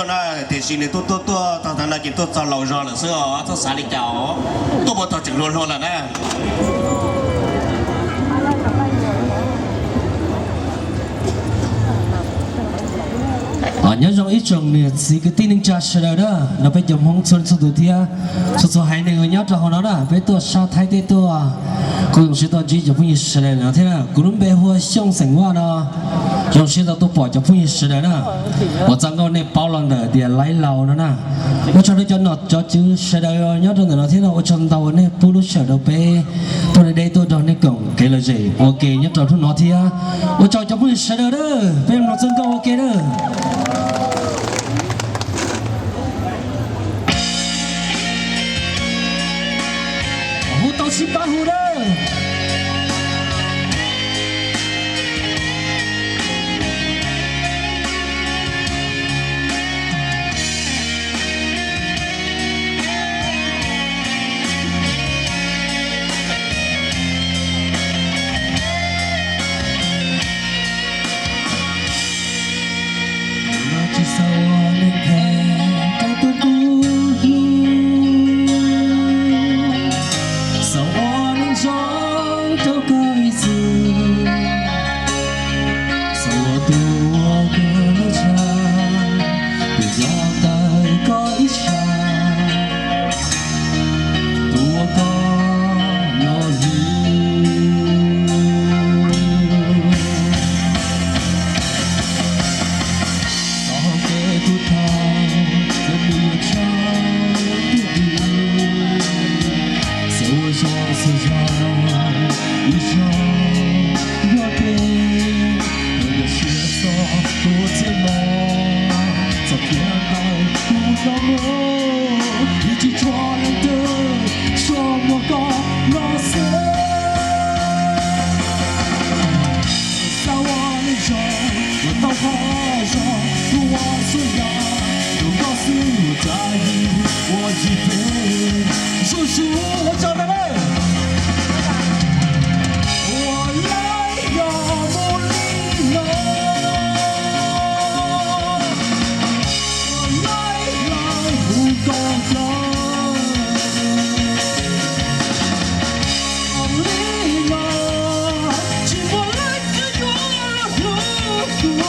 na, tiam sis nws tuaj tuaj tuaj txog tav no ces tuaj txog laus zog lawm xwb os, txhob xav li cas os, tuaj puag thaum tseem hluas hluas lawm na. Nyob zoo ib tsoom niam txiv kwv tij neej tsa sawv daws na, nrog peb cov Hmoob txhua leej txhua tus thiab txhua txhua haiv neeg uas nyob rau hauv no na, peb tuaj sab Thaib teb tuaj, kuj zoo siab tau ntsib cov phooj ywg sawv daws no thiab na. Kuv lub npe hu ua Xyooj xeem Vaj no, zoo siab tau tuaj pom cov phooj ywg sawv daws na. Ua txaj nkauj nej paub los ntawm tias Laib Laus no na. Ua tsaug rau cov nom cov tswv sawv daws nyob rau ntawm no thiab no, ua tsaug ntau uas nej pub lub sij hawm rau peb tuaj deb deb tuaj nrog nej koom kev lom zem ua ke nyob rau hnub no thiab. Ua tsaug cov phooj ywg sawv daws na, peb mloog txaj nkauj ua ke na. Hu tau sib pab hu na. Los tsis xav ua neeg kheej, koj tuaj kuv hlub, xav ua neeg zoo rau koj ib txwm, xav ua tus uas koj lub tshaj, tus nyob ntawm koj ib sab, tus uas koj los hlub. Txoj kev puv thaum, koj nws yuav tshaj tiag tiag, xav ua zoo xav zoo, ib zaug nyob deb, koj yuav siab txog tus txhiaj no, txog tias ntawm kuv nyob mus, vim tsis tshua leej twg, tsuas muaj koj no xwb. Xav ua neeg zoo, ua tau qhov zoo, ua txhua yam rau koj xwb, ua cas yim ua yim phem, zuj zus ua tsaug ntau. Ua laib los mus li no, ua laib los hu koj los li no, tsis muaj leej twg yuav los hlub kuv,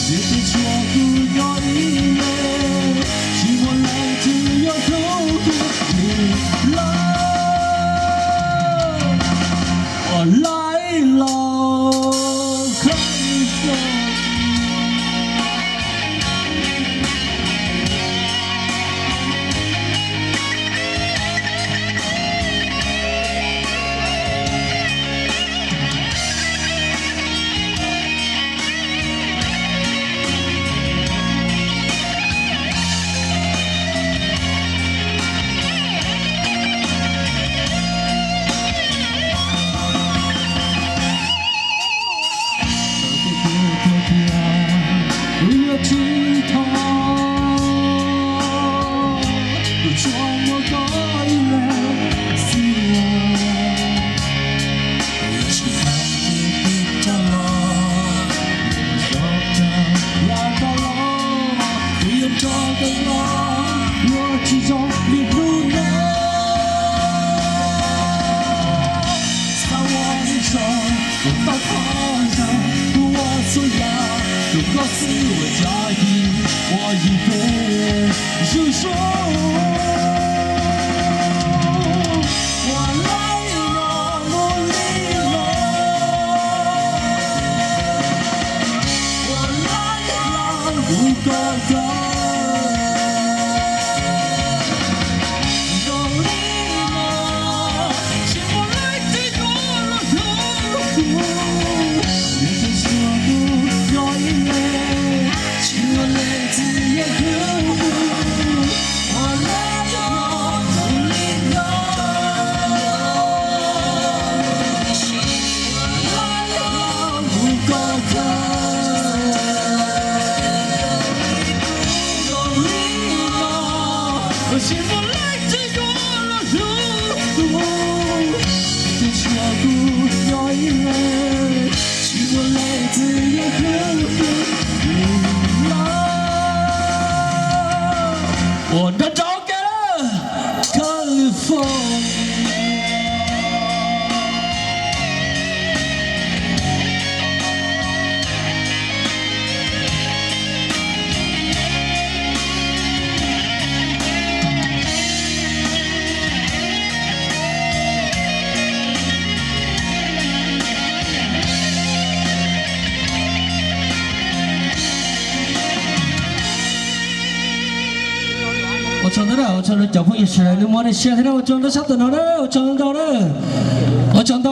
vim tias tshuav kuv nyob ib leeg, tsis muaj leej twg yuav hlub kuv li lawm. Ua laib los khaib los. Wb yuav tsis thov, tus tsuas muaj koj ib leeg xwb. Yuav tsis thov tus twg rov los, yuav tsis zoo rau yav tas los, yuav tsis zoo rau yav tas los, yuav tsis zoo li hnub no. Xav ua neeg zoo, ua tau qhov zoo, ua txhua yam rau koj xwb, ua cas yim ua yim phem, zuj zus ua laib los mus li no, ua laib los hu koj los li no, tsis muaj leej twg yuav los hlub kuv, vim tias tshuav kuv nyob ib leeg, tsis muaj leej twg yuav hlub kuv. Ua laib los mus li no, ua laib los hu koj los li no, tsis muaj leej twg yuav los hlub kuv, vim tias tshuav kuv nyob ib leeg, tsis muaj leej twg yuav hlub kuv li lawm. Ua nrov nrov kiag lawm, California. Ua tsaug ntau na, ua tsaug rau cov phooj ywg sawv daws, nws muaj nej siab thiab na, ua tsaug ntau sab tom no na, ua tsaug ntau na, ua tsaug ntau.